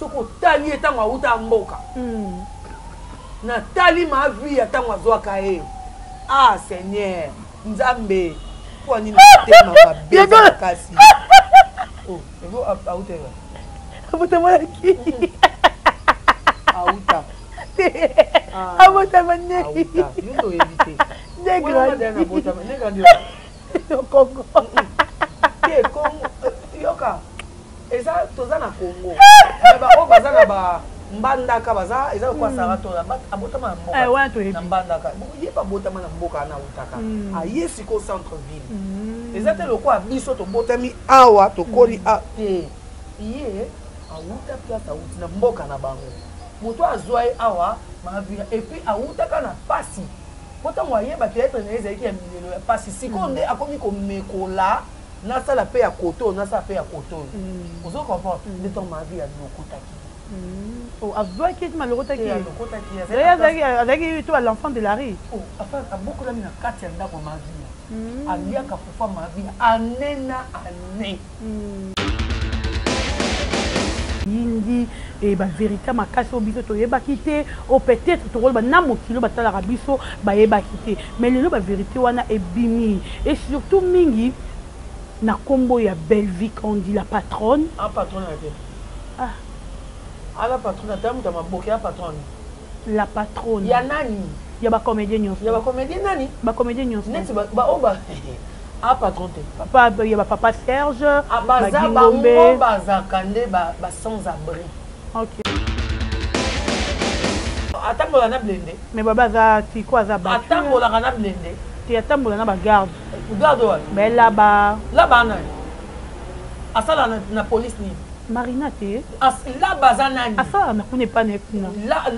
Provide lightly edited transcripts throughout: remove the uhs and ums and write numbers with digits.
Soki otali ye ntango awuta mboka, natali ma vie ya ntango azwaka ye, ah Seigneur Nzambe, mpo nini motema mabe eza makasi? Oh, ego awuta ye Abotamalaki. Awuta. Abotama nde. Awuta. Yo nde oyebi te. Nde Congo. Te, Congo. Yoka. Eza toza na Congo. Mais ba oyo baza na ba Mbandaka, baza eza lokola Sarah Tola abotama na mboka. Wana toyebi. Na Mbandaka. Ye babotama na mboka wana awutaka. Aye sikoyo centre ville. Eza te lokola biso tobotami awa tokoli a te. Ye awuta place awuti na mboka na bango. Moto azwa ye awa Mavira et puis awutaka na pasi. Po ntango ayeba théâtre na ye ezalaki ya milelo ya pasi. Sikoyo nde akomi komekola nasala pe ya koto, nasala pe ya koto. Ozo comprendre? Nde ntango Mavi alokotaki. Oh, azwaki ete malokotaki. Te, alokotaki. Azalaki to l'enfant de la rue. Oh, enfin abokolami na kati ya ndako ya Mavi. Aliaka fufu ya Mavi année na année. Yindi e bavérité makasi oyo biso toyebaki te, oyo peut-être tokoloba na mokili oyo batalaka biso bayebaki te, mais lelo bavérité wana ebimi, et surtout mingi na nkombo ya Bellevue Kandi, la patronne. A patronne te. Ah. Ala patronne ata moto ya maboke ya patronne. La patronne. Ya nani? Ya bacomédien nyonso. Ya bacomédien nani? Bacomédien nyonso. Neti baoyo ba a patron te. Papa ya bapapa Serge. Baza bango bazalaka nde ba sans abri. Ok. Atambola na blende. Mais baba aza siko aza batu. Atambolaka na blende. Te, atambola na bagarde. Garde wapi? Belaba. Laba nani? Asala na police nini? Marina te. Laba aza nani? Asalaka na kuna epa na ye kuna.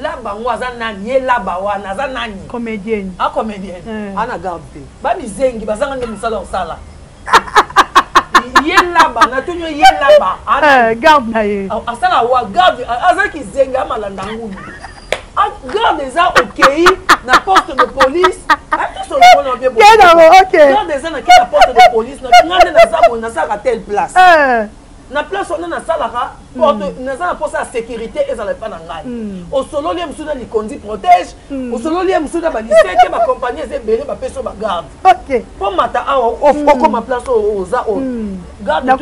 Laba yango aza nani? Ye laba wana aza nani? Comédienne. A comédienne. Ana garde te. Bamizengi bazanga nde mosala kosala. Ye laba natuni yo, ye laba. Garde na ye. Asala wa garde? Azalaki zengi amalanda ngulu. Garde eza okei na poste de police. Garde eza nake na poste de police, nga nde naza boye, nasalaka telle place, na place wana nasalaka porte, naza na posa ya sécurité ezala epa na ngai. Osololi ye mosusu na likondi protège, osololi ye mosusu na baliseke, bacompagnie eza ebele, bapesi yo bagarde mpo mata awa okoma place oyo oza oyo. Garde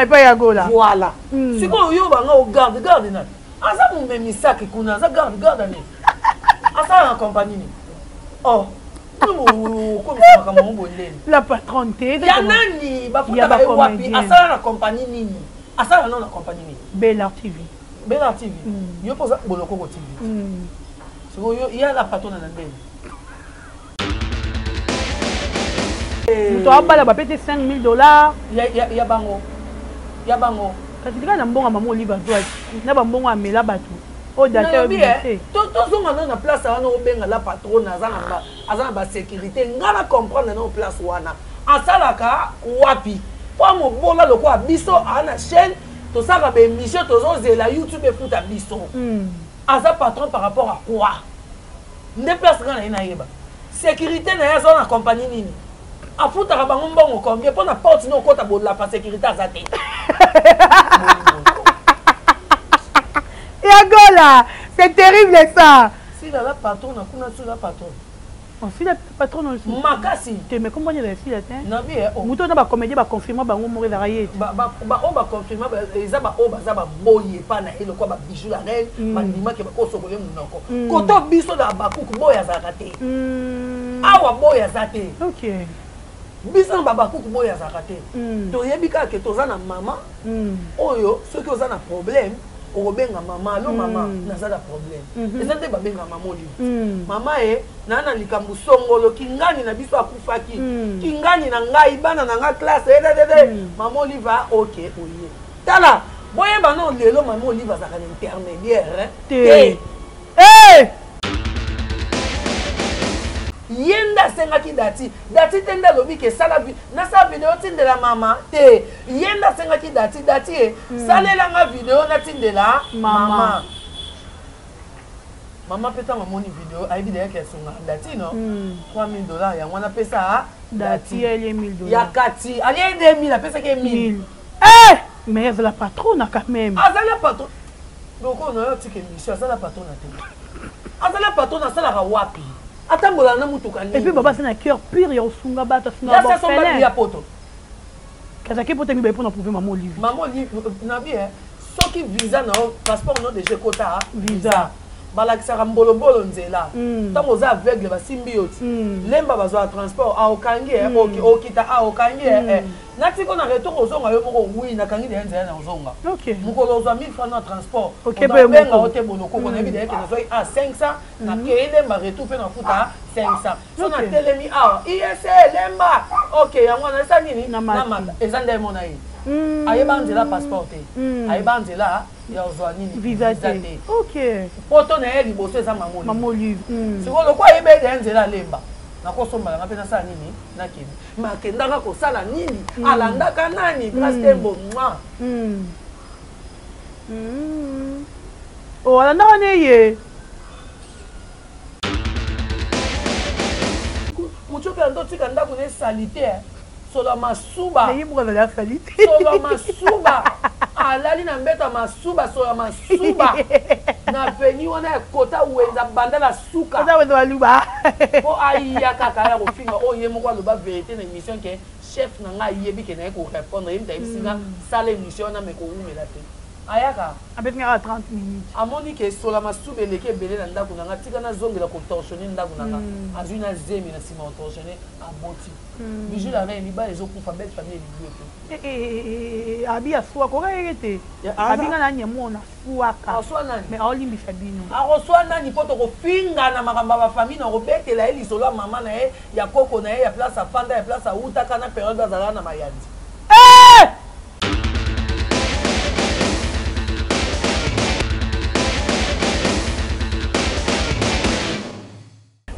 epai ya Gola. Voilà. Sikoyo yo banga o garde, garde nani? Aza momemi saki kuna, aza garde, garde nini? Asala na compagnie nini? Oh, okomisa makambo yango boye ndeni? La patronne te. Ya nani? Bafutaka ye wapi? Asala na compagnie nini? Asala nano na compagnie nini? Belar TV. Belar TV. Yo mpo oza Bolokoko TV. Sikoyo ye ala patronne na ndeni? Moto abala bapete 5000 $. Ya bango, ya bango. Kasi tika na mbongo mama Olive azwaki na bambongo amela bato oyo date. Tozonga nano na place wana obenga la patronne. Aza na basécurité. Nga na comprendre nano place wana asalaka wapi, mpo mobola lokola biso aa na chaîne, tosalaka baémission, tozozela YouTube efuta biso. Aza patron par rapport à quoi? Nde place nga na ye nayeba sécurité na ye aza na compagnie nini, afutaka bango mbongo combien, mpo na porte no okota bolapa sécurité aza te. Ya Gola, c'est terrible ça. Sila la patron na kuna, sila patron. Sila patron. Makasi. Te, mais kombo nini Sila te? Nabi. Moto na bacomédien baconfirma bango moko ezalaka ye. Baoyo baconfirma eza baoyo baza baboyi epa na ye, lokwa babijou la reine, bandimaki bakosokole monoko. Koto biso na bakuku boyo azalaka te awa, boyo aza te. Biso na babakuku boyo azalaka te. Toyebi kaka ke toza na mama oyo soki oza na problème okobenga mama: "Allo mama, naza na problème." Eza nde babenga mama Olive: "Mama e, naa na likambo songolo, kingani na biso akufaki, kingani na ngai, bana na ngai classe ettt." Mama Olive a ok, oye tala boyeba no lelo mama Olive azalaka na intermédiaire te. Ye nde asengaki dati, dati te nde alobi ke sala nasala video tindela mama te. Ye nde asengaki dati, dati e salelanga video natindela mama. Mama mpe ntango amoni video ayebi deyaki asungaka dati no 3000 $, yango wana apesa. Dati ya kati alie 2000, apesaki ye 1000. Mais azala patronne quand même. Azala patron. Loko na yo tika émission azala patron na te. Azala patron asalaka wapi? Atambola na mutuka nini? Et puis baba c'est na cœur pur ya osunga bato asunga ba orphelin. Ya poto. Kazaki poto mi ba pona prouver maman Olive. Maman Olive na bien soki visa na yo passeport no déjà ekota visa. Balakisaka mbolombolo nzela. Ntango oza aveugle basimbi yo ti. Lemba bazwa transport a okangi eh okita a okangi eh. Natiki yo na retour ozonga yo moko oui nakangi deja nzela na ozonga. Okay. Mokolo ozwa 1000 francs na transport. Okay, pe benga yo te bolokoko nayebi deja ke nazwaki a 500 na kei lemba retour pe nafuta 500. So na telemi awa ISE lemba. Okay yango wana esa nini? Na mata. Eza nde mona ye. Ayeba nzela passeport te. Ayeba nzela ya ozwa nini? Visa te. Okay. Poto na ye liboso eza mama Olive. Mama Olive. Sikoyo lokola ayeba deja nzela lemba. Nakosomba nanga pe nasala nini? Nakende. Mais akendaka kosala nini? Mm. Alandaka nani? Grace mm. Tembo mwa. Mm. Mm. Oh, alandaka ne ye. Muchoki ando tika ndako ne salite. Eh. Solo masuba. Ye moko azali salite. Solo masuba. Alali na mbeto ya masuba, solo masuba. Na veni wana ya kota wenza banda la suka. Kota wenza baluba. Po aya kaka ya kofinga oyo ye moko aloba vérité na émission ke chef na nga ayebi ke naye ko répondre ye moto ayebisi nga sala émission wana me kowumela te. Ayaka. Abeti nga kaka 30 minutes. Amoni ke sola masuba eleki ebele na ndako na nga tika nazongela ko torsionner ndako na nga. Azwi na zemi na sima ko torsionner aboti. Bijou la reine libala ezokufa belle famille elingi yo te. Abi aswaka okayeke te. Abi nga na nyemo na swaka. Aswa nani? Mais aolimbisa bino. Akoswa nani po tokofinga na makambo ya ba famille na kobetela ye lisolo ya mama na ye ya koko na ye ya place afanda ya place awutaka na periode azalaka na mayandi. Eh!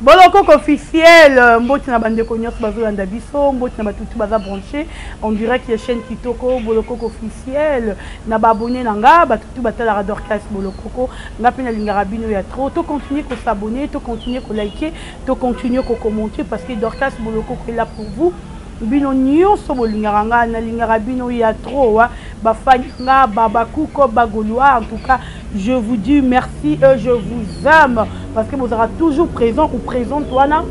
Bolokoko officiel, mbote na bandeko nyonso bazolanda biso, mbote na batutu baza branché en direct ya chaîne Kitoko Bolokoko officiel na ba abonné na nga batutu batalaka Dorcas Bolokoko nga pe nalingaka bino ya trop. To continuer ko s'abonner, to continuer ko liker, to continuer ko commenter parce que Dorcas Bolokoko est là pour vous. Bino nyonso bolingaka nga, nalingaka bino ya trop, hein. Ba fans nga, ba bakuko, ba gaulois, en tout cas, je vous dis merci et je vous aime parce que vous serez toujours présent ou présente wana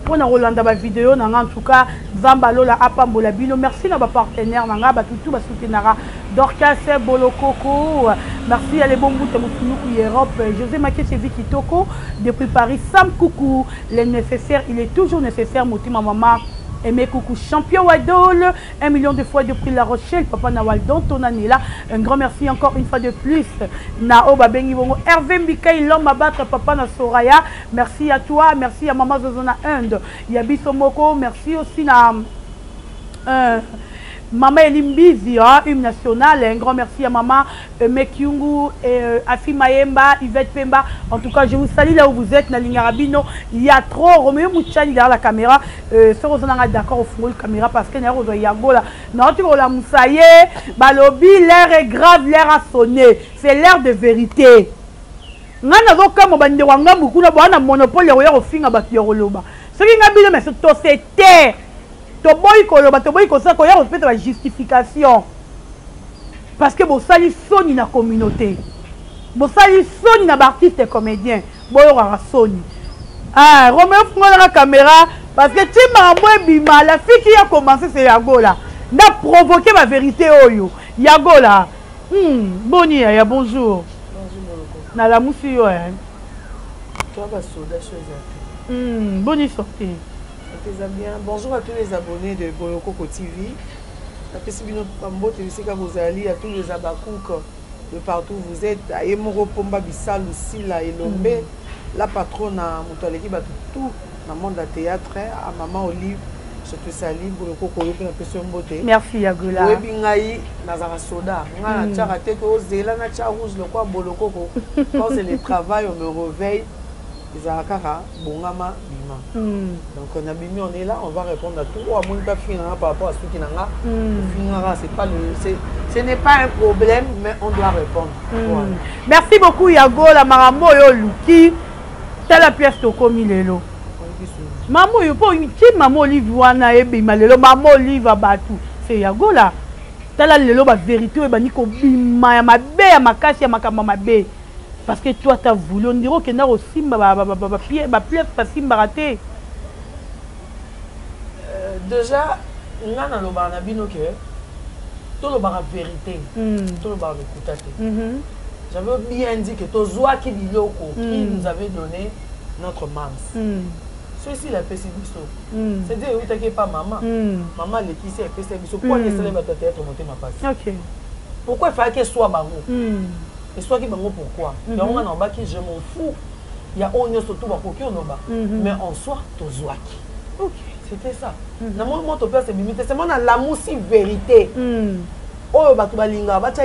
pour na rolanda ba vidéo na nga, en tout cas, Nzamba Lola apambola bino. Merci na ba partenaire na nga, ba tutu ba soutenara Dorcas Bolokoko. Merci à les bons bouts Moussounou Europe, José Makete Kitoko depuis Paris, Sam Coucou, le nécessaire, il est toujours nécessaire, Moutima Mama. Aimé Coucou, champion Wadol, 1 million de fois depuis La Rochelle, Papa Nawal, dans ton année là. Un grand merci encore une fois de plus. Nao Babengi Bongo, Hervé Mbikai, l'homme à battre, Papa na Soraya. Merci à toi, merci à Maman Zozona Inde. Yabiso Moko, merci aussi na Maman Elimbizi, hein, hymne national. Un grand merci à Maman Mekyungu, et Afi Mayemba, Yvette Pemba. En tout cas, je vous salue là où vous êtes, Nalingarabino. Il y a trop Roméo Mouchani derrière la caméra. Ce qu'on a d'accord au fond de la caméra parce que nous avons Yagola. Non, tu vois la Moussaye, Balobi, l'air est grave, l'air a sonné. C'est l'heure de vérité. Nga nazo kama bande wa ngambu kuna ba na monopole ya koya kofinga bato ya koloba. Soki nga bino mais to se taire. Toboyi koloba, toboyi kosala, koya kopesa ba justification. Parce que bosali soni na communauté. Bosali soni na ba artiste comédien. Boyokaka soni. Ah, Roméo fungola la caméra parce que ti makambo ebima, la fille qui a commencé c'est Yagola. N'a provoqué ma vérité oyo. Yagola. Boni ya bonjour. Bonjour Moloko. Na la musi yo hein. Toi ba soda chose. Boni sortie. Eza bien. Bonjour à tous les abonnés de Bolokoko TV. Napesi bino mbote bisika bozali, à tous les abakouk de partout où vous êtes. Aye moko pomba bisalu sila elombe la patronne na moto aleki bato tout na monde ya théâtre, à maman Olive. Je te salue, Bolokoko yo pe napesi yo mbote. Merci Yagola. Oyebi ngai nazaka soda. Ngai na tiaka te ko zela na tia rouge lokwa Bolokoko. Quand c'est le travail, on me réveille. Ezalaka kaka bongama bima. Donc on a bimi, on est là, on va répondre à tout. Oh, amoni pa finga par rapport à ceux qui n'anga. Finga, c'est pas le, c'est, ce n'est pas un problème, mais on doit répondre. Voilà. Merci beaucoup Yagola Marambo yo Luki. Tala pièce tokomi lelo. Maman yo po ki maman Olive wana ebima lelo maman Olive abatu. C'est Yagola. Tala lelo ba vérité oyo ebandi kobima ya mabe ya makasi ya makambo ya mabe. Parce que toi t'as voulu, on dirait okenda kosimba ba pièce basimbaka te. Déjà nga nalobaka na bino ke tolobaka vérité, tolobaka lokuta te. J'avais bien dit que tozwaki biloko qui nous avait donné notre mams. Soki apesi biso, c'est-à-dire eutaki epa mama. Mama alekisi, apesi biso mpo ani esali bato ya théâtre motema pasi. Pourquoi efalaki eswa bango? Eswaki bango pourquoi? Yango nga nalobaki, je m'en fous ya oyo nyonso tu bakoki oloba, mais en soi tozwaki. C'était ça. Namoni moto place ebimi te, seulement nalamusi vérité oyo bato balingaka batia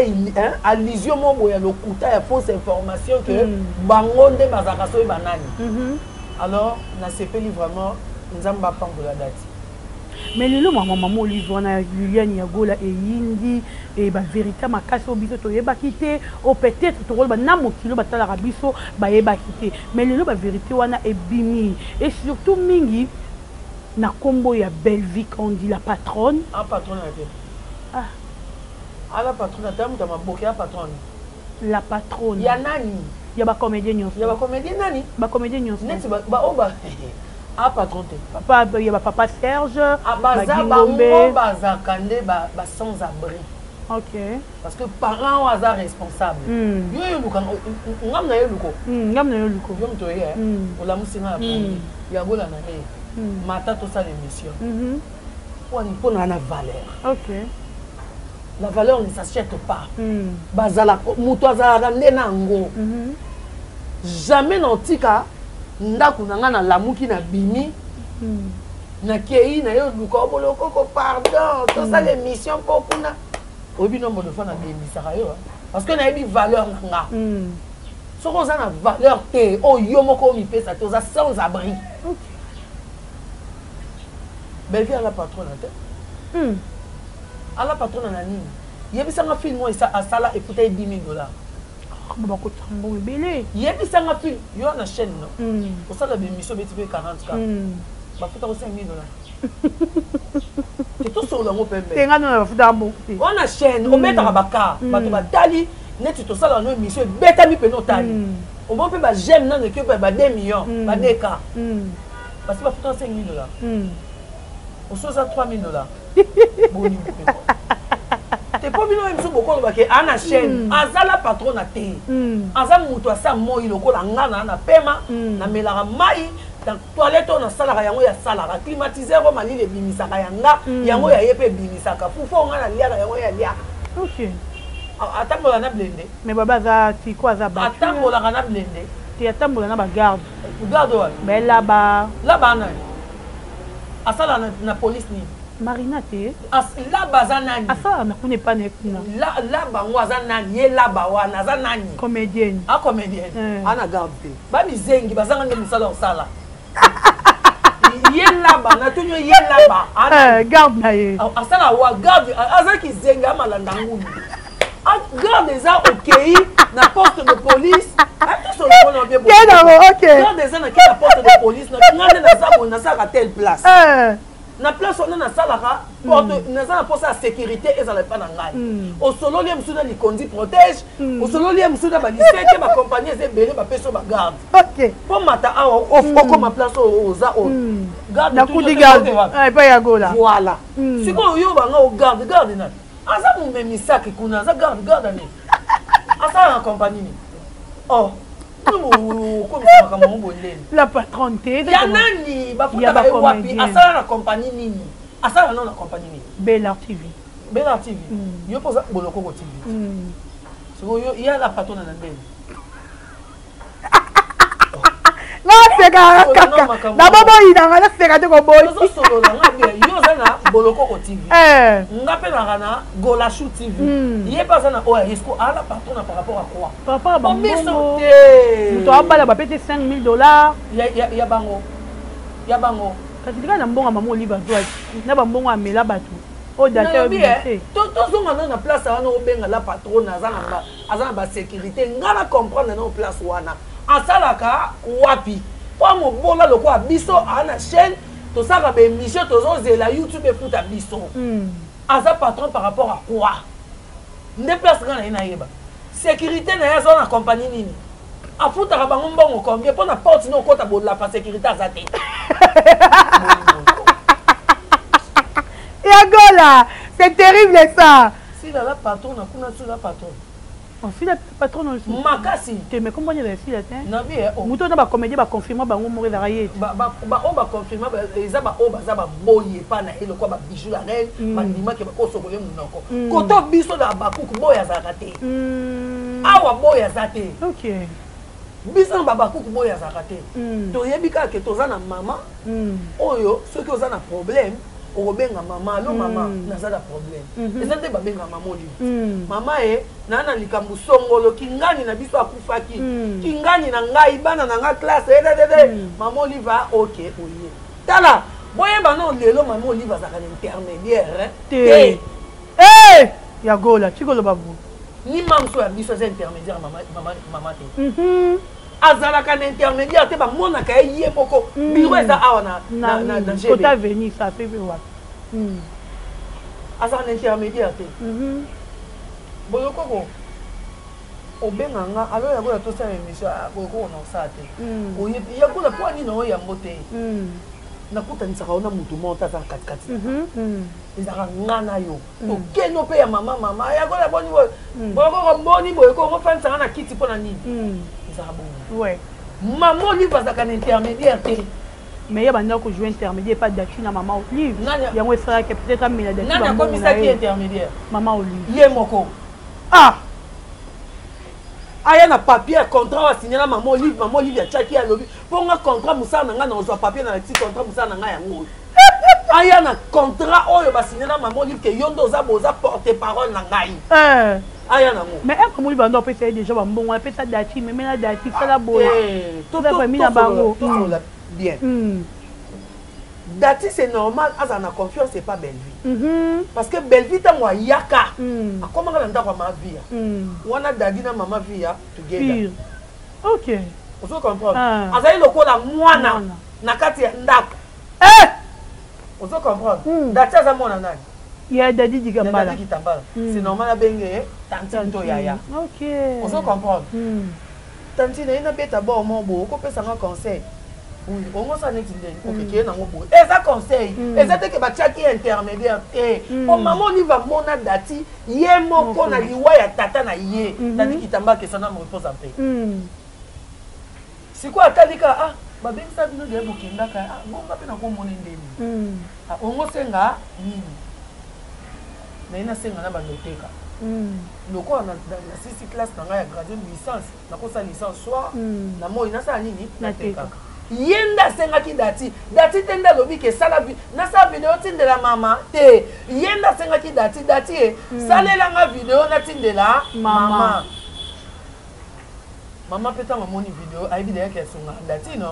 allusion moko boye ya lokuta, ya fausse information, ke bango nde bazalaka soki banani. Alors nasepeli vraiment, Nzambe apambola dati. Mais lelo mama Olive wana, Liliane Yagola, eyindi e bavérité makasi oyo biso toyebaki te, oyo peut-être tokoloba na mokili oyo batalaka biso bayebaki te. Mais lelo bavérité wana ebimi, et surtout mingi na nkombo ya Bellevie Kandi, la patronne. A patronne te. Ah. Ala patronne ata moto ya maboke ya patronne. La patronne. Ya nani? Ya bacomédien nyonso. Ya bacomédien nani? Bacomédien nyonso. Neti baoyo ba a patron te. Papa ya bapapa Serge. Baza bango, bazalaka nde ba sans abri. Parce que parent oyo aza responsable. Yo yo luka ngam na ye luko. Ngam na yo luko. Yo moto oye olamusi nga na pongi, Yagola na ye mata tosala émission wani mpo na na valeur. La valeur ne s'achète pas. Bazalaka moto azalaka nde na yango. Jamais na otika ndako na nga, nalamuki, nabimi, nakei na yo luka obolokoko, pardon, tosala émission mpo kuna oyebi nombre de fois nabembisaka yo, parce que nayebi valeur na nga. Soki oza na valeur te, oyo yo moko omipesa te, oza sans abri. Bellevie ala patronne te. Ala patronne na nini? Yebisanga film oyo asala efuta ye 10 000 $. Bakotisa mbongo ebele. Yebisanga film yo na chaîne no osala bémission, obeti mpe 40 K, bafutako 5 000 $ te. Tosolola yango pembe. Te, nga nona bafutaka mbongo te. Wana chaîne obetaka baka, bato batali neti tosalaka no émission, ebetami pene, otali, omoni mpe baj'aime nano eki mpe ba 2 millions, ba 2 K, parce que bafutaka 5 000 $, oso oza 3 000 $. Boni mpe te mpo bino biso bokolobake aa na chaîne azala patron na te. Aza moto asa moi lokola nga na pema, namelaka mai na toilette oyo nasalaka, yango yasalaka climatiseur oyo malili ebimisaka yanga, yango ya ye mpe ebimisaka fufu oyo nga naliaka, yango yaliaka. Atambola na blindé. Mais baba aza siko aza. Atambolaka na blindé. Te, atambola na bagarde. Garde wapi? Belaba. Laba nani? Asala na police nini? Marina te. Laba aza nani? Asalaka na kuna epa na ye kuna. Laba yango aza nani? Ye laba wana aza nani? Comédienne. A comédienne ana garde te. Bamizengi bazanga nde mosala kosala. Ye laba, natuni yo, ye laba? Garde na ye. Asala wa garde? Azalaki zengi, amalanda ngulu. Garde eza okei na poste de police. Garde eza nakei na poste de police, nga nde naza boye, nasalaka telle place, na place wana nasalaka porte, naza na mposa ya sécurité ezala epa na ngai. Osololi ye mosusu na likondi protège, osololi ye mosusu na baliseke, bacompagnie eza ebele, bapesi oyo bagarde mpo mata awa okoma place oyo oza oyo. Garde garde epai ya Gola. Voilà. Sikoyo yo banga o garde, garde nani? Aza momemi saki kuna, aza garde, garde nini? Asala na compagnie nini? Oh, okomisa makambo yango boye ndeni. La patronne te. Ya nani? Bafutaka ye wapi? Asala na compagnie nini? Asala nano na compagnie nini? Belar TV. Belar TV. Yo mpo oza Bolokoko TV. Sikoyo ye la patronne na ndeni? Naseka kaka na boboyinanga, naseka te koboyi. Tozosolola nga bien. Yo oza na Bolokoko TV, nga mpe naka na Golashu TV, ye mpe aza na oyo ya yesko. Ala patron na par rapport à quoi? Par rapport à bamiso te. Moto abala bapete 5000 $. Ya bango, ya bango. Kasi tika na mbongo mama Olive azwaki na bambongo amela bato oyo date. Tozonga nano na place wana obenga la patronne. Aza na basécurité, nga na comprendre nano place wana asalaka wapi, mpo mobola lokola biso aa na chaîne, tosalaka baémission, tozozela YouTube efuta biso. Aza patron par rapport à quoi? Nde place nga na ye nayeba. Sécurité na ye aza na compagnie nini? Afutaka bango mbongo combien? Mpo na porte no okota bolapa sécurité aza te. Yagola, c'est terrible ça. Sila la patron na kuna sila patron. Sila patron na makasi. Te mais kombo ya Sila te. Na bi eh, oh. Muto na ba comédien ba confirma bango moko ezalaka ye. Ba ba ba oyo ba confirma eza ba oyo baza ba boyi epa na ye lokola ba bijou la reine bandima ke bakosokole monoko. Koto biso na bakuku boyi azalaka te. Awa boyi aza te. OK. Biso na babakuku boyi azalaka te. Toyebi kaka ke toza na mama oyo soki oza na problème okobenga mama alo mama naza na problème. Eza nde babenga mama Olive. Mama e naa na likambo songolo kingani na biso akufaki kingani na ngai bana na ngai classe ededede mama Olive a ok oye tala boyeba no lelo mama Olive azalaka na intermédiaire te. Eh ya gola tikoloba bo ni mamso ya biso aza intermédiaire mama, mama, mama te. Azalaka na intermédiaire te, bamonaka ye ye moko. Bureau eza awa na na na na GB. Kota veni ça fait wapi? Azalaka na intermédiaire te. Boyokoko obenga nga alo yakola tosala émission boyokoko na osala te. Oyebi yakola mpo nini oyo yango te. Nakutanisaka yo na motu moko te aza na katikati. Ezalaka nga na yo. Tokeno mpe ya mama mama yakola boni boye. Boyokoko boni boye ko ofandisanga na kiti mpo na nini? Ezalaka bongo. Mama Olive azalaka na intermédiaire te. Mais ya banda ko jouer intermédiaire pas Dachi na mama Olive. Yango esalaki peut-être amela Dachi. Nani akomisaki intermédiaire? Mama Olive. Ye moko. Ah! Aya na papier contrat wa signé na mama Olive, mama Olive atiaki alobi mpo nga contrat mosala na nga na ozwa papier na ti contrat mosala na nga yango. Aya na contrat oyo ba signé na mama Olive ke yo nde oza boza porte parole na ngai. Aya nango. Mais un mama Olive ando apesa ye déjà ba mbongo, apesa Dachi, memela Dachi, sala boye. Toza famille na bango. Tosolola bien. Dati c'est normal azala na confiance et pas Bellevue. Parce que Bellevue tango ayaka akomaka na ndako ya mama Via. Wana Dadi na mama Via together. OK. Ozo comprendre? Azali lokola mwana na kati ya ndako. Eh! Ozo comprendre? Dati aza mwana nani? Ya Dadi Dikambala. Dadi Kitambala. C'est normal abenge tantine to yaya. OK. Ozo comprendre? Tantine ye na beta bo mo bo okopesa nga conseil. Oui, ongo sa neti ndeni okeke nango boye. Eza conseil. Eza te ke batiaki intermédiaire te. Po mama Olive amona Dati ye moko na liwa ya tata na ye. Dadi Kitambala ke son âme repose en paix. Sikoyo atali ka ah babengisa bino de bokendaka ah bonga pe nakomona ndeni. Ah ongo senga nini? Na ye nasenga na bandoteka. Lokola na sisi classe na ngai ya graduate licence, nakosala licence soir na moi nasala nini? Natekaka. Ye nde asengaki Dati. Dati te nde alobi ke sala nasala video tindela mama te. Ye nde asengaki Dati, Dati e salela nga video natindela mama. Mama pe tango amoni video ayebi deja ke asunga Dati no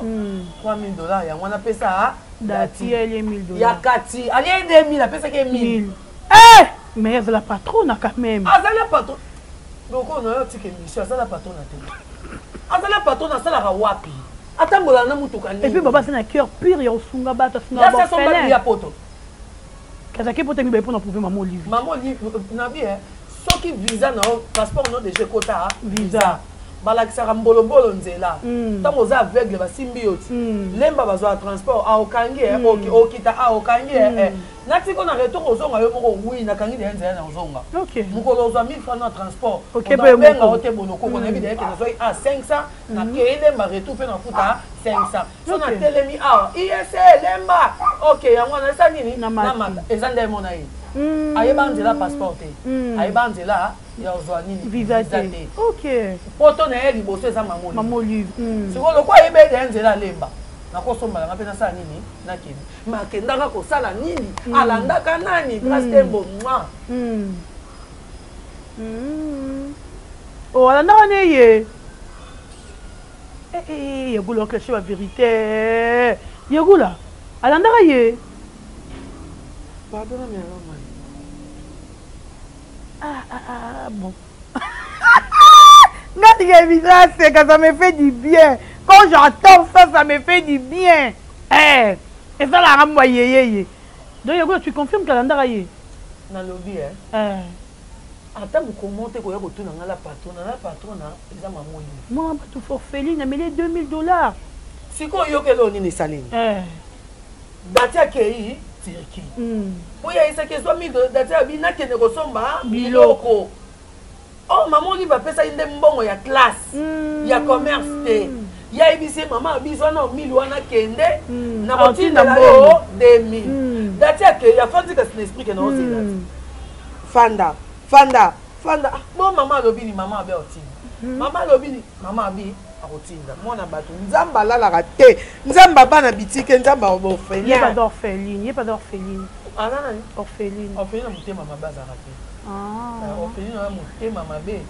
$3000 yango wana pesa Dati $1000 ya kati alie 2000 apesaki ye 1000. Eh! Mais azala patron quand même. Azala patron. Donc on a tika émission azala patron na te. Azala patron asalaka wapi? Atambola na mutuka nini? Et puis baba c'est na cœur pur ya osunga bato asunga ba. Ya ya poto. Kazaki poto mi ba pona prouver maman Olive. Maman Olive na bien soki visa na passeport no déjà kota visa. Balakisaka mbolobolo nzela. Tango oza aveugle basimbi yo ti. Lemba bazwa transport a okangi eh okita a okangi eh. Nati ko na retour ozonga yo moko oui nakangi deya nzela na ozonga. Mokolo ozwa 1000 francs na transport. Obenga ote boloko ko nayebi deya ke nazwaki a 500 na kei lemba retour pe nafuta 500. So na telemi awa ISE lemba. OK yango wana esa nini? Na mata. Eza nde mona ye. Ayeba nzela passeport te. Ayeba nzela ya ozwa nini? Visa te. OK. Poto na ye liboso eza mama Olive. Mama Olive. Sikoyo lokola ayeba deya nzela lemba. Nakosombala nga pe nasala nini? Nakende. Makendaka kosala nini? Alandaka nani? Grace Tembo mwa. Oh, alandaka ne ye. Eh eh Yegula oklashe ba vérité. Yegula alandaka ye. Pardon na mama. Ah ah ah bon. Ça me fait du bien. Quand j'entends ça, ça me fait du bien. Eh, et ça la rambo yeye. Donc Yegula, tu confirmes qu'alandaka ye? Nalobi eh. Ata mokolo moko te koya kotuna nga la patrona, la patrona eza mama Olive. Mwana batu forfeline ameli 2000 dollars. Sikoyo yoka eloko nini esalemi. Eh. Daty akeyi Turquie. Po ye ayesaki ezwa 1000 dollars Daty abi nakende kosomba biloko. Oh mama Olive apesaki nde mbongo ya classe ya commerce te. Ye ayebisi ye mama abi zwa nao 1000 wana kende nakotindela yo 2000. Daty akeyi afandi kasi na esprit ke naozela te. Fanda fanda fanda ah bon mama alobi nini mama abi akotinda mama alobi nini mama abi akotinda mwana bato nzambe alalaka te nzambe abana bitike nzambe orphelin ye baza orpheline ye baza orpheline aza nani orpheline orpheline na motema mabe azalaka te ah. Orpheline wana motema mabe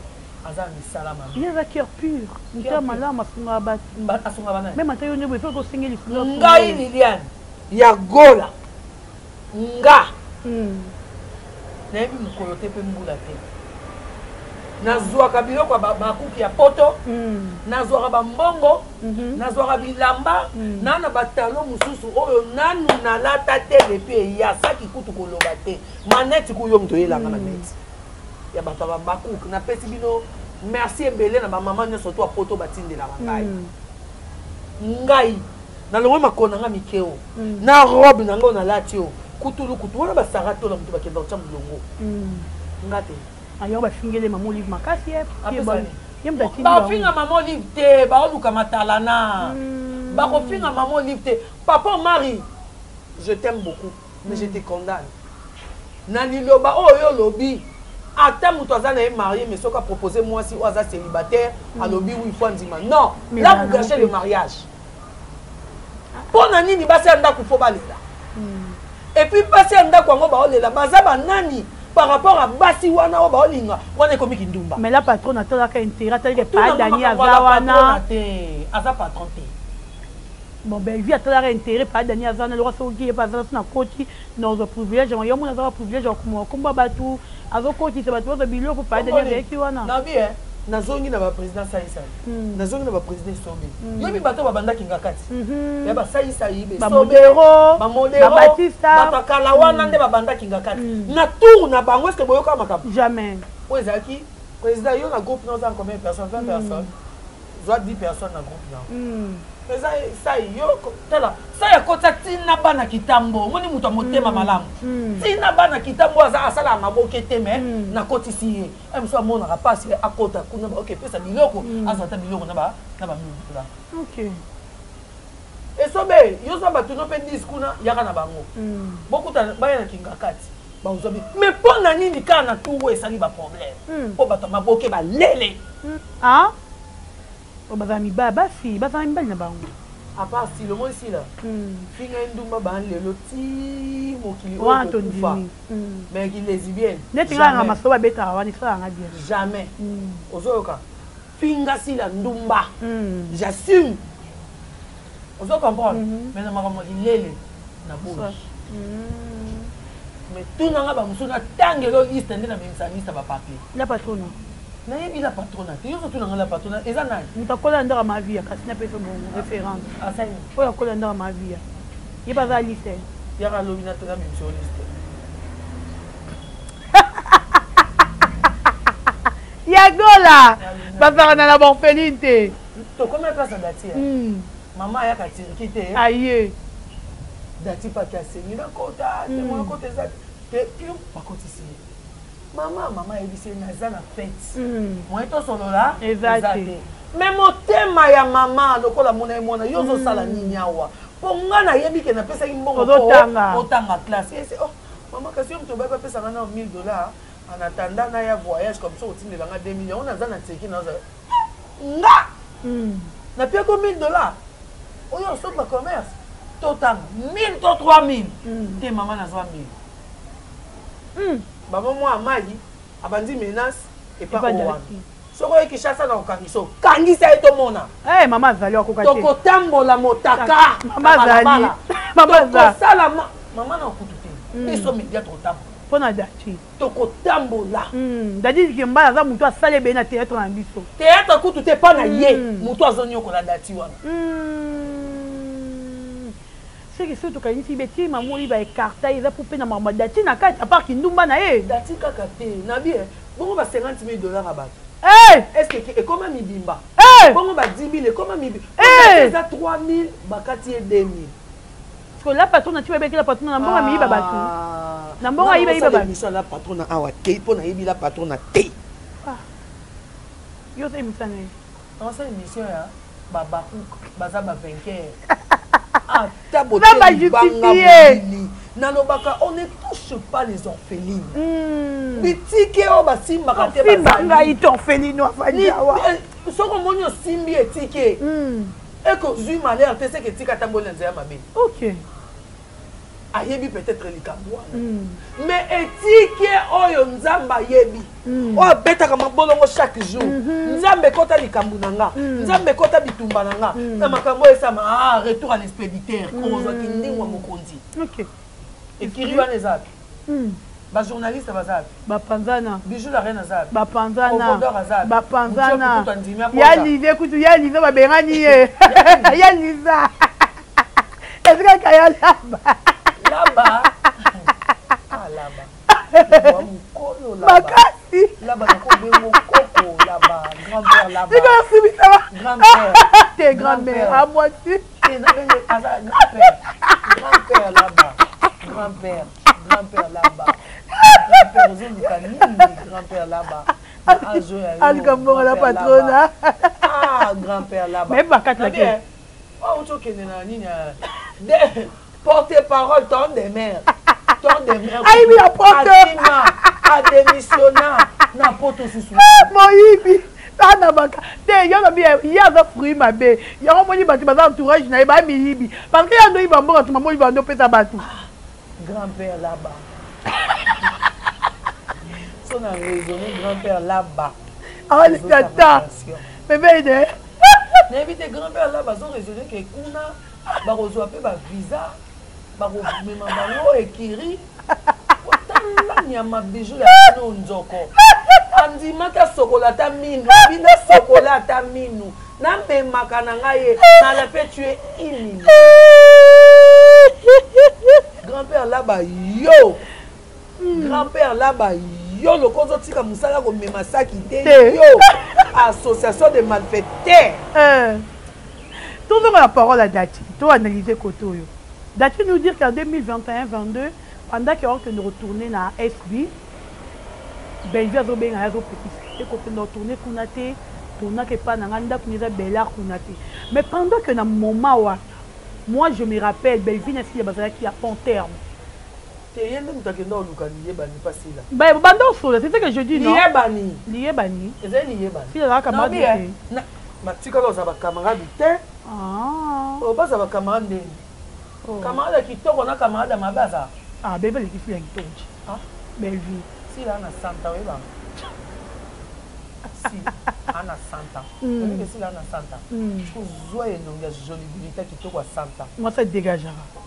aza na misala mabe ye aza cœur pur motema malamu asungaka bato asungaka banani meme ata yo nde boye soki osengi lisunga ngai Liliane ya Gola Nga nayebi mokolo te mpe mbula te. Nazwaka biloko ya bakuki ya poto, nazwaka bambongo, nazwaka bilamba, na na batalo mosusu oyo nanu nalata te depuis eya saki kutu koloba te. Maneti ku yo moto oyelanga na neti ya bato ya bakuki. Napesi bino merci ebele na bamama nyonso to ya poto batindelaka ngai. Ngai nalongoli makolo na ngai mike o mm. na robe na ngai oyo nalati o kutulu kutu wana basara tola moto bakenda kotya molongo mm. nga te ayo bafingele mama olive makasi ye bafinga mama olive te baoluka matalana mm. bakofinga mama olive te papa omari je t'aime beaucoup mais je te condamne na liloba oyo yo olobi ata moto aza na ye marie mais soki apropose mwasi oyo aza célibataire alobi oui faut andima non là vous gâchez le mariage mpo na nini basi ya ndako fo balela et puis basi ya ndako yango baolela baza banani par rapport à basi wana oyo baolinga wana ekomi kindumba mais la patronne atalaka intérêt atalaka pa dani aza wana te aza patron te bon Bellevue atalaka intérêt pa dani aza wana lokola soki ye pe aza na koti nazwa privilège yango yo mona azaka privilège ya komona kombo ya bato azokotisa bato bazwa biloko pa dani azalaki wana nabi eh nazongi na baprésident saisai hmm. nazongi na baprésident esobe hmm. yoyebi bato babandaki nga kati hmm. ya basaisai bamodero bamodero bato ya kala wana nde babandaki nga kati na tour na bango eske boyoka makambo jamais oyo ezalaki président yo na groupe na oza combien de personnes 20 personnes zwa 10 personnes na groupe na eza sai yo tala sai akota ntina bana kitambo omoni moto ya motema malamu ntina bana kitambo aza asalaka maboke te me nakotisi ye e mosusu amonaka mpasi akota kuna baoke epesa biloko azwa ata biloko na bamildola esobe yo zwa bato no mpe 10 kuna yaka na bango bokuta baya na kingakati bakozwa bi mais mpo na nini kaka na tour oyo esali baproblème mpo bato ya maboke balele ah bazala mibali basi bazala mibali na bango à part sila omoni sila finga ye ndumba ba lelo ti mokili oyo ekokufa mais ki lesbienne neti nga nanga masolo babetaka wana esalaka nga bien jamais ozoyoka finga sila ndumba j'assume ozo comprendre mais na makambo ya kilele na boyi mais tuna nga bamosusu natangelo liste nde nabimisa liste ya bapapier la patrona nayebi la patrona te yo ozotuna nga la patrona eza nani moto akola ndaka mavia kasi napesa bongo référence asali oyo akola ndaka mavia ye mpe aza liste yaka alobi nabimisa yo liste ya gola bazalaka na la borpheline te tokomi place ya dati mama ayaka turki te aye dati paki asengi nakota te mwa kota eza te piu bakotisi ye mama mama ayebisi ye naza na fete moye tosolola eza te me motema ya mama lokola mona ye mwana yo ozosala nini awa mpo nga nayebi ke napesaki mbongo otanga classe ese oh mama kasi yo moto obayi bapesanga na 1000 dollars en attendant naya voyage comme ça otindela nga 2000 yango naza na turki naza nga napiaki 1000 dollars oyo osomba commerce totanga 1000 to 3000 te mama nazwa 1000 bama mwa mai abandi menace epa owana soki oye kinshasa na kokangisa okangisa ye tomona hey, mama azali akoka te tokotambola motaka mama azali tokosala mama na okutu te biso media tokotambola mpo na dati tokotambola dadi dikembala aza motu asali ebele na théâtre na biso théâtre kutu te mpa na ye motu azonyokola dati wana. Soki soki tokanisi be ti mamoli ba écarta eza pour pe na makambo ya Dati na kati, à part kindumba na ye. Dati kaka te na bi bongo ba 50 000 dollars ya bato. Hey! Est-ce que ekoma mibimba? Hey! Bongo ba 10 000 ekoma mibimba? Hey! Eza 3 000 bakati ye 2 000. Parce que la patronne ti babeki la patronne na mbongo miyiba bato. Na mbongo ayiba yiba bato. Émission la patronne awa te mpo nayebi la patronne te. Ah. Yo oza émission na ye. Osala émission ya babakouk baza bavainqueur. Ata Na ba justifier. Boteli nalobaka, on ne touche pas les orphelines. Bitike oyo basimbaka te. Simba bazali. Ngai te orpheline afandi awa. Soki omoni osimbi etike ekozwi malheur te, seke etika atamboli na nzela mabe. Ayebi peut-être likambo wana, mais etike oyo Nzambe ayebi, oyo abetaka mabolongo chaque jour: Nzambe, ekota likambo na nga, Nzambe, ekota bitumba na nga na makambo oyo esama. Ah, retour à l'expéditeur, kozwaki ndingwa mokonzi. Ekiri wana eza wapi? Bajournaliste baza wapi? Bapanzana. Bijou la Reine aza wapi? Bapanzana. Obodor aza wapi? Bapanzana. Mutu andimi akota. Ya Lize kutu, ya Lize babengani ye, ya Liza esikaka ya laba. Laba, ah, laba Wa mokolo laba. Makasi. Laba nakobengo koko laba, grand-père laba. Sikoyo osibisama. Grand-père. Te grand-mère amwasi. Te, nabenge aza grand-père, grand-père laba, grand-père, grand-père laba, grand-père ozoluka nini? Grand-père laba azoya yo. Aluka mbongo na grand-père patrona. Laba. Ah, grand-père laba. Mais bakatela te. Auti okende na nini de porte parole ton de mère, ton de mère. Ayibi ya porte. Akima, adémissionna na poto susu. Moyibi ana baka te. Yo lobi ye aza fruit mabe yango. Omoni bato baza entourage na ye bamiyibi, parce que ye andoyiba mboka tuma moyibi ando opesa bato. Grand-père là-bas, so na raisonné, grand-père là-bas. Aoleka ta bebe de. Nayebi te, grand-père là bazo raisonné ke kuna bakozwa mpe bavisa, bakomema bango ekiri. Otala nyama Bijou ya bino nzoko andimaki asokola ata minu, bino sokola ata minu, namemaka na ngai ye nala mpe tu es imini. Grand-père laba yo, grand-père laba yo, loko ozotika mosala komema saki te. Te. Yo association de malfaiteurs. Tozonga la parole à Dati, to analyser côté oyo. Dati nous dire qu'en 2021-22, pendant qu'il okende retourner na SB, Bellevue azobenga ye, azopekisa ye kokende retourner kuna te, tournaka epai na ngai, ndako eza Bellar kuna te. Mais pendant que na moment wana, moi je me rappelle, Bellevue na Sila bazalaki ya bon terme. Te, ye nde moto akenda koluka liyebani mpasila. Banda osola, c'est ce que je dis, non? Liyebani. Liyebani. Ezali liyebani. Sila azalaka camarade te. Batikala kozala bacamarade te. Ah. Oyo baza bacamarade ndeni? Oh. Camarade ya kitoko na camarade ya mabe aza. Ah, Bellevue aleki Sila ya kitoko. Ah. Bellevue. Sila ana 100 ans, oyebanga si ana 100 ans. Oyebike Sila ana 100 ans. Kozwa elongi ya jolibilité kitoko ya 100 ans. Mwasi adégageaka.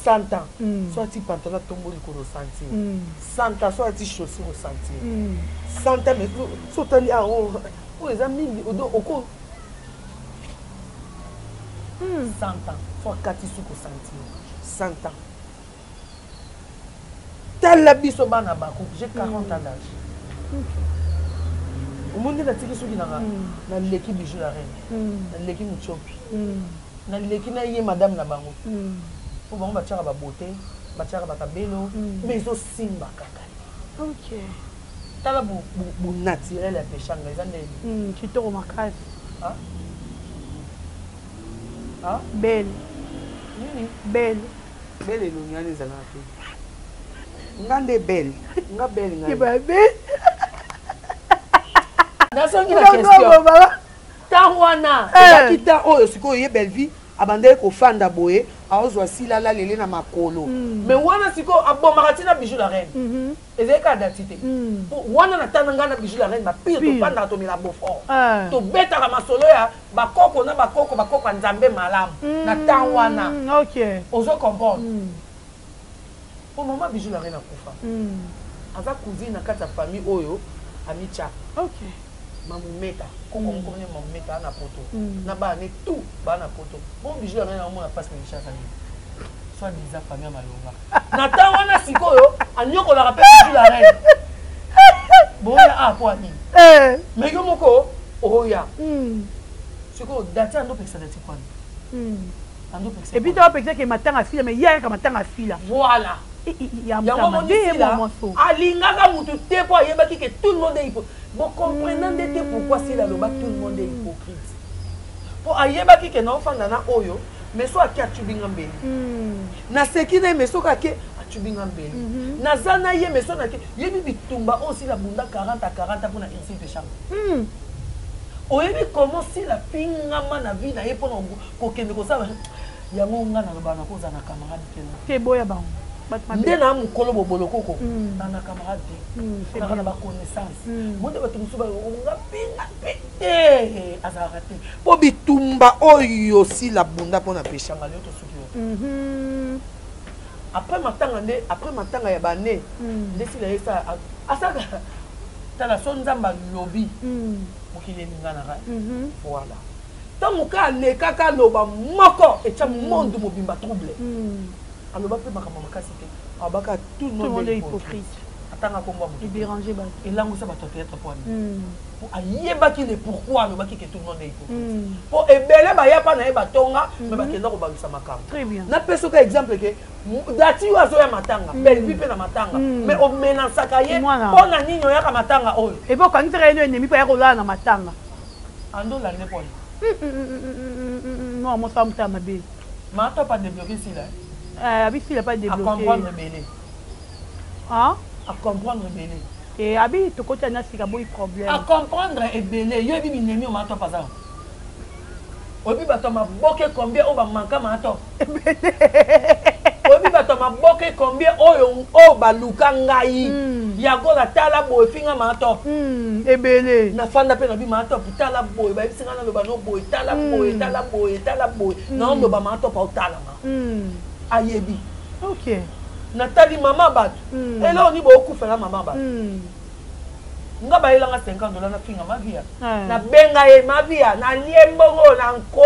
100 ans. So ati pantalon, atombo likolo, sentir. 100 ans, so ati chaussure, osentir. 100 ans, mais so otali awa oyo eza mingi oko 100 ans, so akati suki, osentir 100 ans. Tala biso bana bako, j'ai 40 ans d'âge, omoni nde natiki suki nanga, naleki Bijou la Reine, naleki Mutiopi, naleki na ye madame na bango, mpo bango batiaka babote, batiaka bakabelo, mais ezosimba kaka te. Tala bonaturel ya peshanga eza ndeni. Kitoko makasi. Ah? Ah? Belle. Nini? Belle. Belle, elongi wana ezalaka te. Nga nde belle, nga belle ngai. Kibabe. Nazongi na question. Ntango wana ezalaki ta oyo sikoyo ye Bellevue abandaki kofanda boye, aozwa Sila alalele na makolo, mais wana sikoyo abomaka ntina Bijou la Reine. Ezali kaka Dati te. Po wana na tanda ngai na Bijou la Reine bapire. Pire. Tofandaka, tomela Beaufort, Ah. tobetaka masolo ya bakoko na bakoko, bakoko ya Nzambe malamu na ntango wana. Ozo comprendre? Po mama Bijou la Reine akufa, aza cousine na kati ya famille oyo amitya. Mamumeta koko moko ne mamumeta ana poto na bana ne tout bana poto. Bon, Bijou la Reine amona mpasi na Kinshasa nini? Soit disant famille ya malonga. Na temps wana sikoyo anyokolaka mpe Bijou la reine. Boya a po nini? Eh. Mais yo moko oya. Sikoyo dati ando pekisa dati kwani. Ando pekisa. Et puis toi pekisa ke matanga fila mais yaya ka matanga fila. Voilà. Yango moni sila alingaka mutu te po ayebaki ke tout le monde est hypocrite. Bo comprenant nde te pourquoi sila aloba tout le monde est hypocrite. Po ayebaki ke na ofanda na oyo mais so ake atubi nga mbeli. Naseki na ye mais soki ake atubi nga mbeli. Naza na ye mais so nake yebi bitumba oyo sila bunda 40 à 40 mpona Ursule Peshanga. Oyebi comment sila fingama na vie na ye mpona kokende kosala yango nga nalobaka nakozala na camarade te te boya bango nde na mokolo bobolokoko na na camarade te naka na baconnaissance monde bato mosusu nga pinga mpe te azalaka te mpo bitumba oyo sila bunda mpona Peshanga leo tosuki yo après matanga nde après matanga ya bane nde sila ye asalaka tala so Nzambe alobi mokili elinganaka. Voilà, ntango ka alekaka aloba moko etya monde mobimba trouble. Aloba mpe makambo makasi te, abaka tout le monde est hypocrite, atanga kombo ya moto. Déranger bato. Elangwisa bato ya théâtre po ani po ayebaki le pourquoi alobaki ke tout le monde est hypocrite, po ebele baya mpa na ye batonga me bakenda kobalisa makambo. Napesa oka exemple ke dati oyo azoya matanga, Bellevue mpe na matanga, mais omenasaka ye mpo na nini oyaka matanga oyo? Epe okangisaka ye no ennemi mpo aya kolala na matanga. Andolande mpona non, mosala motala mabe. Mata pas débloqué sila. Abi sila pas débloqué. Acomprendre ebele. Ah? Acomprendre ebele. E abi tokoti na sika boyi problème. Acomprendre ebele. Yo yebi binemi o mata pas oyebi bato ya maboke combien oyo bamanka mato? Oyebi bato ya maboke combien oyo oyo baluka ngai yango natala boye finga mato? Ebele. Nafanda mpe nabi mato tala boye, bayebisi ngai naloba no boye, tala boye, tala boye, tala boye, naoloba mato pa otalanga ayebi. Natali mama bato eloko ni bookufela mama bato nga bayelanga 50 $ nafinga Mavia, nabenga ye Mavia, nalie mbongo na nko,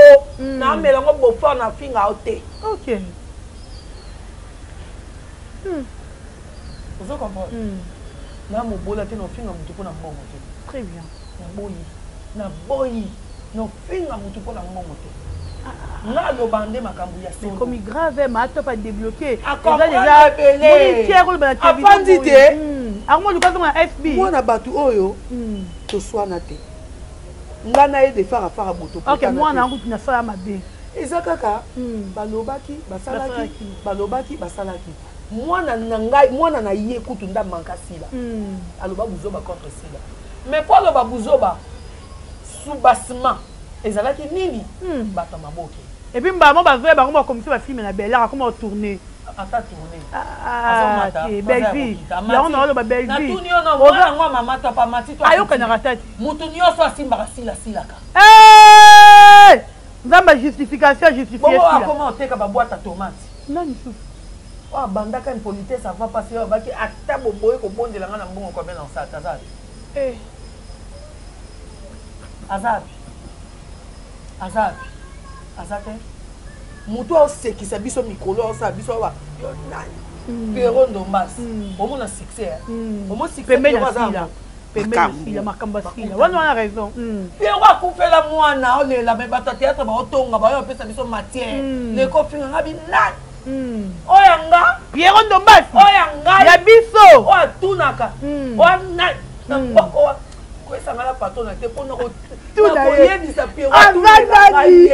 naamela yango bofa, nafinga yo te. Ozo comprendre? Na mobola te, naofinga motu mpo na mbongo te. Très bien. Naboyi, naboyi naofinga motu mpo na mbongo te. Nga aloba nde makambo ya solo. Ekomi grave, mato pa débloqué. Afandi te. Akoma luka zonga na FB. Mwana bato oyo toswana te, nga na ye de farafara boto. Ok, mwana yango nasala mabe. Eza kaka balobaki basalaki, balobaki basalaki. Mwana na ngai, mwana na ye kutu nda manka sila, aloba buzoba contre sila, mais po aloba buzoba soubassement ezalaki nini? Bato ya maboke. Et puis mbamo bazoya bango bakomisi bafilme na Bellar, akoma otourne. Ata tourne. Bellevue yango na oloba Bellevue. Natuni yo no mwana yango ya mama to pamati to. Ayokanaka tati. Motu nyonso asimbaka sila silaka. Nzambe justification justifie. Bongo akoma oteka baboite ya tomate. Nani susu? Oyo abandaka impolitesse avant pasi oyo abaki ata boboye kobondela nga na mbongo combien na osala aza api? Aza api? Aza api? Aza te. Motu aosekisa biso mikolo, aosala biso awa yo nani? Pero Ndombas, omona succès, omo succès aza pembeni makambo asila wana wana raison. Pero akufela mwana olela, me bato ya théâtre baotonga baoyo bapesa biso matière lekofinga nga bi nani oyo nga. Piero Ndombasi. Oyo ngai. Ya biso. Oyo atunaka oyo nani na koyesanga na patron te mpona koyebisa Piero. Aza nani?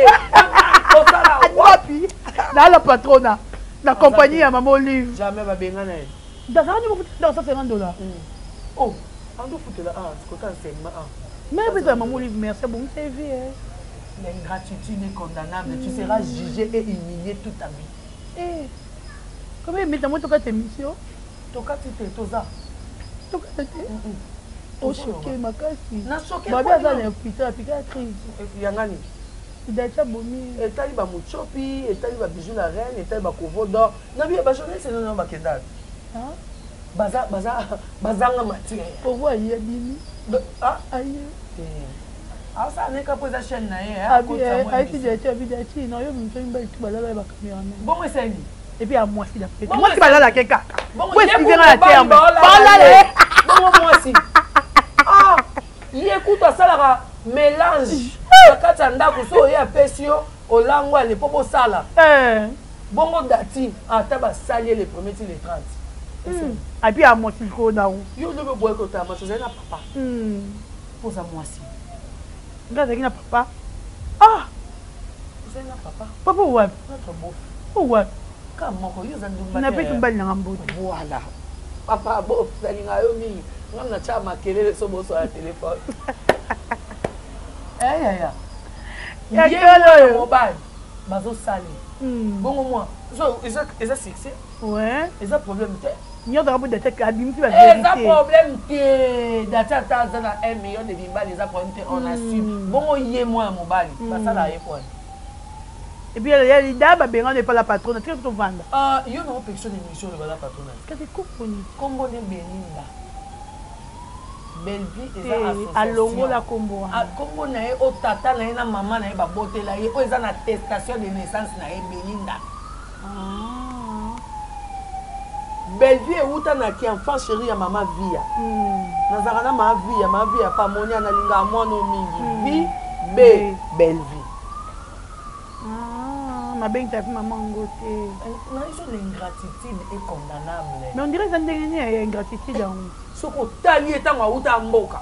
Osala wapi? Naala patrona na compagnie ya Mama Olive. Jamais babenga na ye. Azalaka nde dans 150 $. Oh, ando futela ah kota enseignement ah. Mais apesa Mama Olive merci, abongisa ye vie. L'ingratitude est condamnable. Tu seras jugé et humilié toute ta vie. Eh. Combien de temps tokata émission? Tokati te, toza. Tokata te. Ochoke makasi. Nachoke. Babi aza na hôpital, apika crise. Yangani. Idacha bomi. Etali bamuchopi, etali babijou la reine, etali bakovo d'or. Nabi bajournaliste nono bakenda. Baza baza bazanga matière. Pourquoi aye bimi? Ah? Aye. Asala neka mpo eza chaîne na ye. Ayeti Dachi, abi Dachi na yo bimisaki mibali tu balala ya bacameraman. Bongo esali. Et puis ya mwasi na pete, mwasi balalake kaka. Po excuse nga na terme, balala. Bongo mwasi, ah, ye kutu asalaka mélange na kati ya ndako, so oye apesi yo olangwa ale mpo bosala. Bongo dati ata basali ye le premier ti le 30. Et puis ya mwasi likolo na yo lobi oboyi kotala mwasi, ozali na papa mpo oza mwasi. Nga azalaki na papa, ah. Ozali na papa. Papa wapi? Notre beau. Wapi? Ka moko yo oza ndumba. Napesi mobali nanga mbote. Voilà, papa bo nalinga yo mingi. Ngam na tya makelele so boso ya telefone. Eyaya, ye mwana mobali bazosali bongo mwa eza succès, eza problème te. Nyonso kaka mpo Dati abimisi. Eza problème te. Dati ata aza na 1 million de mibali, eza problème te, on assume. Bongo ye mwana mobali basala ye kwani? Et puis ya lida babengana epa la patronne, tika tovanda. Yo na opekisa na émission oloba la patronne. Kasi koponi. Kombo nde Belinda Bellevue eza association. Alongola kombo wana. Kombo na ye oyo tata na ye na mama na ye babotela ye, oyo eza na attestation de naissance na ye, Belinda. Bellevue euta na ki enfant chéri ya mama Via. Nazalaka na mama Via, mama Via pa moni analingaka mwana oyo mingi. Vi B Bellevue. Mabengisa mpe mama yango te. Nayeso, l'ingratitude est condamnable. Mais on dirait eza ndenge nini ya ingratitude yango? Soki otali ye ntango auta ya mboka,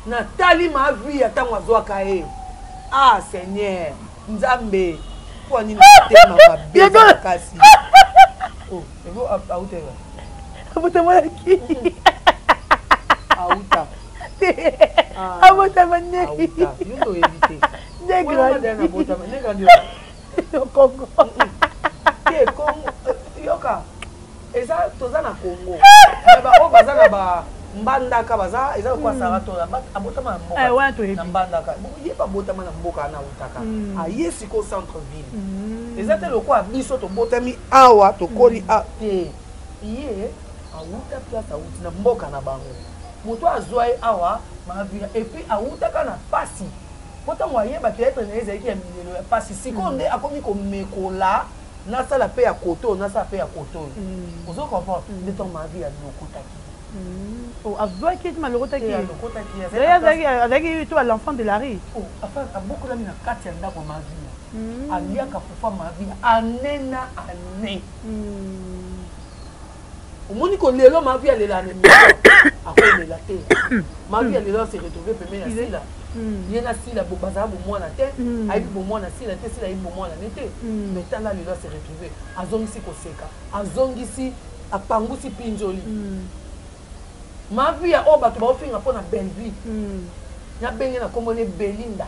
natali ma Via ntango azwaka ye, ah Seigneur Nzambe, mpo nini motema mabe eza makasi? Auta abotamalaki. Auta. Abotama nde. Yo nde oyebi te. Nde Congo. Te, Congo, yoka, eza toza na Congo, mais baoyo baza na ba Mbandaka baza, eza lokola Sara to abotama na mboka na Mbandaka, ye mpe abotama na mboka wana autaka, aye sikoyo centre ville. Eza te lokola biso tobotami awa, tokoli a te. Ye awuta place, awuti na mboka na bango, moto azwa ye awa Mavia. Et puis awutaka na pasi, po ntango ayeba théâtre na ye ezalaki ya milelo ya pasi. Sikoyo nde akomi komekola, nasala mpe ya koto oyo, nasala mpe ya koto oyo. Ozo comprendre nde ntango Mavi alokotaki. Azwaki eti malokotaki. Alokotaki. Azalaki to l'enfant de la rue. Abokolami na kati ya ndako ya Mavia, aliaka fufu Mavia ane na ane. Omoni ko lelo Mavi alela na émission, akolela te. Mavi alela se retrouve pembeni ya Sila. Ye na Sila bazala bomwana te, ayebi bomwana Sila te, Sila ayebi bomwana ne te. Mais tala lelo ase retrouve, azongisi koseka, azongisi, apangusi mpinzoli. Mavi ya oyo bato baofinga mpo na Bellevue, nabenge na kombo ne Belinda,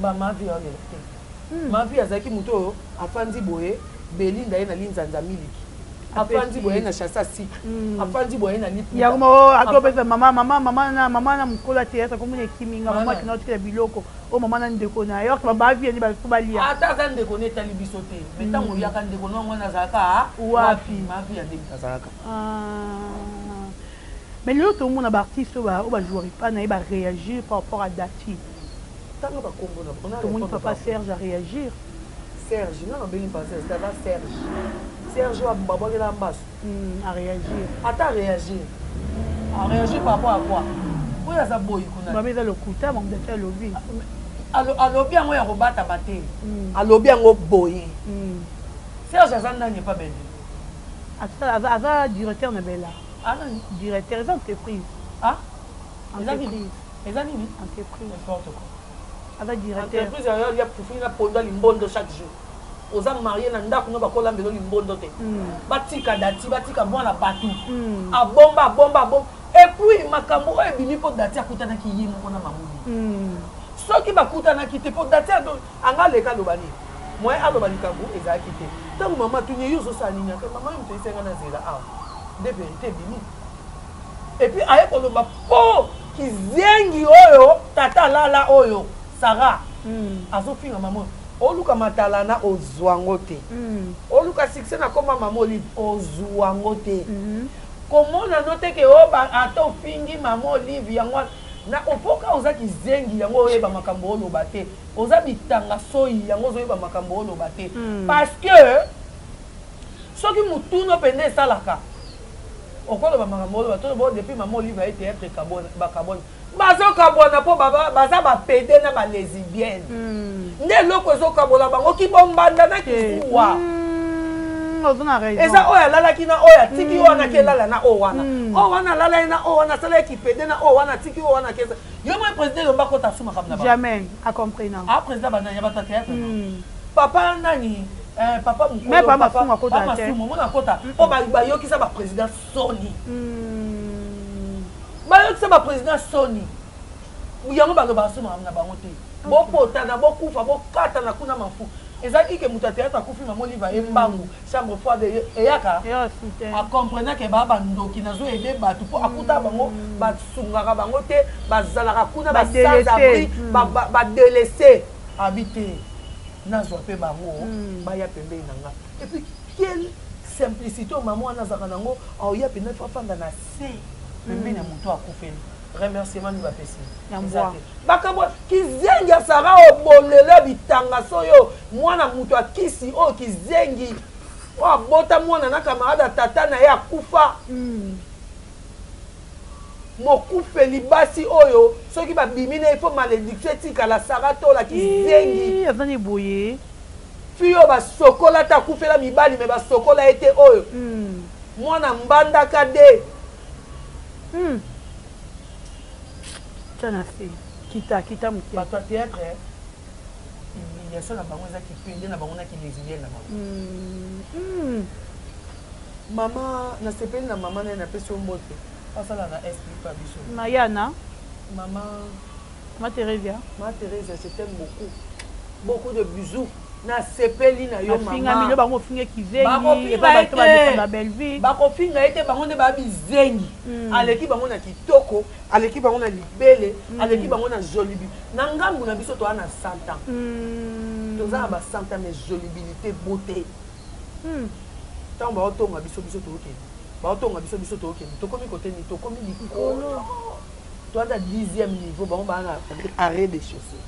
bamavi ya olela te. Mavi azalaki moto oyo afandi boye, Belinda ye na linzanza miliki, afandi boye na chasse à sucre, afandi boye na liputa. Yango akopesa mama, mama, mama na mama na mokolo ya théâtre, komona ekiminga mama tina otikela biloko oyo mama na ndeko na ye orke bavie ni bafu balia. Ata aza ndeko ne, etali biso te. Mais ntango oyaka, ndeko na yango wana azalaka wapi? Mavi ya ndenge azalaka. Mais lelo tomona baartiste oyo bajoueur epa na ye baréagir par rapport à Dati. Tanga bakombo na. Tomoni papa Serge aréagir. Serge nga nabengi papa Serge, aza Serge, Serge oyo babwakela mbaso. Aréagir. Ata aréagir, aréagir par rapport à quoi? Oyo aza boyi kuna. Babe eza lokuta, mamu Dati alobi. Alobi yango ya kobatama te, alobi yango boye. Serge aza nani epa Bellevue? Aza directeur na Bella. Anani? Directeur, eza entreprise. Ah, eza nini? Eza nini? Entreprise. N'importe quoi. Aza directeur. Entreprise ya ya fufu na ponda limbondo chaque jour. Oza marié na ndako no, bakolambela limbondo te. Batika Dati, batika mwana bato. Abomba, abomba, abomba. Et puis makambo oyo ebimi mpo Dati akutanaki ye moko na Mamoni. Soki bakutanaki te, mpo Dati anga aleka aloba nini? Moyen aloba likambo ezalaki te. Ntango mama atuni ye: "Yo ozosala nini?" Ake: "Mama, yo moto esenga na zela awa." Nde vérité ebimi. Et puis aye koloba mpo kizengi oyo tata alala oyo Sara azofinga mama oyo. Oluka matalana, ozwa yango te. Oluka succès na koma mama Olive, ozwa yango te. Komona no te ke oyo ata ofingi mama Olive yango wana. Na opoka oza kizengi yango oyeba makambo oloba te. Oza bitanga soyi yango ozoyeba makambo oloba te. Parce que soki mutuno pende esalaka okoloba makambo oloba to bo depuis maman Olive aye théâtre kabona bakabona bazokabwana mpo baza bapede na balesibienne nde eloko ezokabola bango kibombanda na kizuwa. Eza oyo alalaki na oyo atiki oyo wana akelala na oyo wana, oyo wana alala ye na oyo wana asala ye kipede na oyo wana atiki oyo wana akesa. Yo moi président Elomba akota asu makambo na bango. Jamais a compris non. Ah, président banani ya bato ya théâtre, papa nani, papa mokolo. Mais papa Masumu akota te. Masumu omona akota mpo bayokisa baprésident soni, bayokisa baprésident soni. Yango balobaka so makambo na bango te. Bopotana, bokufa, bokatana kuna mafu. Ezalaki ke moto ya théâtre akufi, mama Olive aye mbangu, chambre froide eyaka, acomprenake baa bandoki. Nazoyede bato mpo akuta bango basungaka bango te, bazalaka kuna basans abri, badélaissé. Abi te, nazwa mpe bango baya pembeni na nga. Et puis quelle simplicité oyo mama wana azalaka nango! Aoya mpenza fo afanda na se pembeni ya moto akufeli. Remerciement nini bapesi? Bakambo kizengi ya Sara oyo bolelo bitanga so oyo mwana moto akisi oyo kizengi oyo abota mwana na camarade ya tata na ye akufa. Mokufeli basi oyo soki babimi na ye fo malédiction etikala. Sara Tola kizengi. Azani boye. Fi oyo basokola te, akufela mibali me basokola ye te, oyo mwana mbandaka de. Tia na se, kita kita moke. Bato ya théâtre, humiliation na bango eza kipende na bango na kilesbienne na bango. Mama nasepeli na mama naye, napesi yo mbote, asala na esprit pa biso. Mayana. Mama. Ma Theresia. Ma Theresia, je t'aime beaucoup, beaucoup de bisous. Nasepeli na yo. Mama bango ofinga kizengi epa bato badefanda Bellevue. Bakofinga ye te, bango nde baya bizengi. Aleki bango na kitoko, aleki bango na libele, aleki bango na jolibi. Na ngambu na biso toza na 100 ans, toza na ba 100 ans, mais jolibilité, beauté, ntango baotonga biso, biso tookende, baotonga biso, biso tookende, tokomi kote nini? Tokomi likolo, toza na 10e niveau, bango baa na arrêt de chaussée,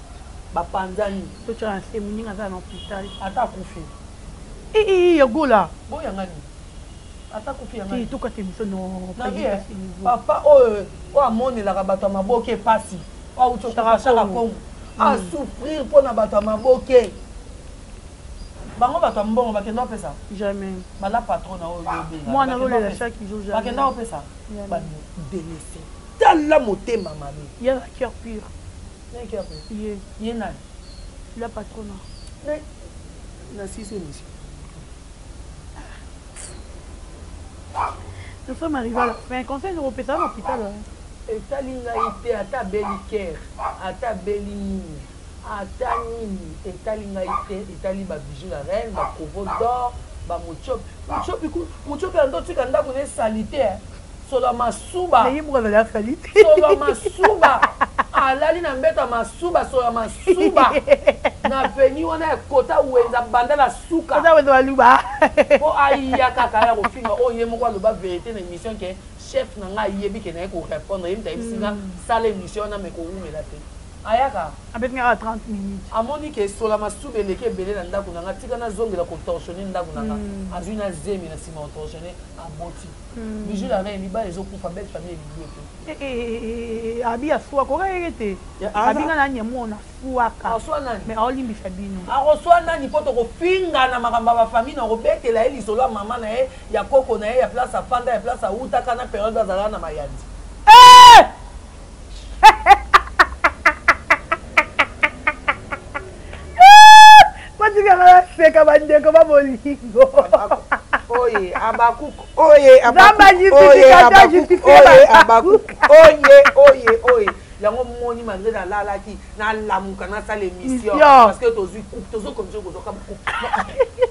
bapanzani. Totya na se, moninga aza na hôpital. Ata akufi. Ii yogola. Boyanga nini? Ata akufi, yanga. Tokata émission no. Papa oyo oyo amonelaka bato ya maboke epasi, oyo auti okufa, Shaka Kongo, asouffrir mpo na bato ya maboke. Bango bato ya mbongo bakenda kopesa. Jamais. Bala patron na oyo. Mwana azolela chaque jour. Jamais. Bakenda kopesa badélaissé. Tala motema mabe. Ye aza cœur pur. Cœur pur. Ye. Ye nani? La patrona. Na sisi émission. Nous sommes arrivés à la fin. Conseil de kopesa na hôpital. Etali ngai te, ata abeli cœur, ata abeli nini, ata nini, etali ngai te. Etali babijou la reine, bakovo d'or, bamutiopi mutiopi mutiopi ando otika ndako na esali te, solo ya masuba. Ye moko azali asali te. Solo ya masuba, alali na mbeto ya masuba, solo ya masuba na veni wana ya kota wenza banda na suka. Kota wenza baluba. Mpo aya kaka ya kofinga oyo ye moko aloba vérité na émission ke chef na ngai ayebi ke naye korépondre ye, moto ayebisi nga sala émission wana, me kowumela te, ayaka. Apesi nga 30 minutes. Amoni ke sola masuba eleki ebele na ndako na nga, tika nazongela kotorsionne ndako na nga. Azwi na zemi na nsima, otorsionne, aboti. Bijou la reine, mibali ezokufa, belle famille elingi ye te. Abi aswaka okayeke te, abi nga na nyemo na swaka. Aswa nani? Mais aolimbisa bino. Akoswa nani? Mpo tokofinga na makambo ya bafamille, na kobetela ye lisolo ya mama na ye, ya koko na ye, ya place afanda, ya place awutaka, na période azalaka na mayandi. Eh! Batikaka naseka, bandeko babolingo. Oye Abakuk, oye. Nzambe ajustification, justifie. Oye Abakuk, oye oye oye. Yango moni, malgré nalalaki, nalamuka, nasala émission parce que tozwi coupe, tozocontinue kozwaka coupe.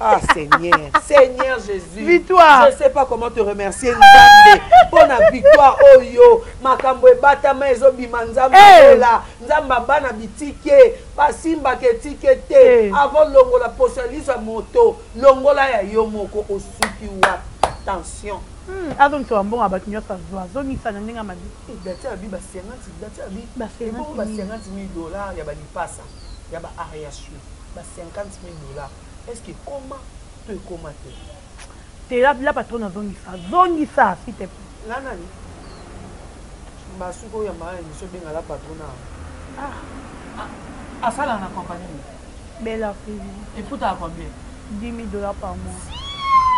Ah Seigneur, Seigneur Jésus. Victoire. Je sais pas comment te remercier, Nzambe, mpona victoire oyo. Makambo ebatama ezobima. Nzambe ola Nzambe, abana bitike basimbaka etike te. Avant longola poso ya liso ya moto, longola ya yo moko. Osuki wapi? Attention. Azongisa bambongo ya bato nyonso azwa, azongisa na ndenge ya mabe. Dati abi ba 50, dati abi ebongo ba 50 000 $ ya balipasa ya ba ariation, ba 50 000 $, est ce que ekoma to ekoma te? Te, la patronne, azongisa, azongisa, s'il te plaît. La nani basuki oyo yambaka na émission, benga la patronne. Ah. Asalaka na compagnie nini? Bella TV. Efutaka combien? 10 000 dollars par mois.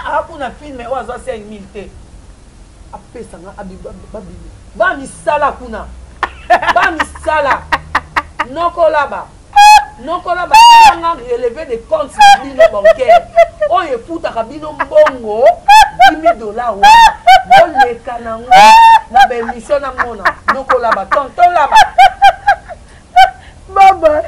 Akuna film oyo azwa 5 000 te, apesanga bamisala kuna, bamisala nokolaba nokolaba nga relevé de compte na bino bancaire oyo efutaka bino mbongo 10 000 $ wana, boleka nango na baémission. Namona nokolaba, tonton laba. Baba.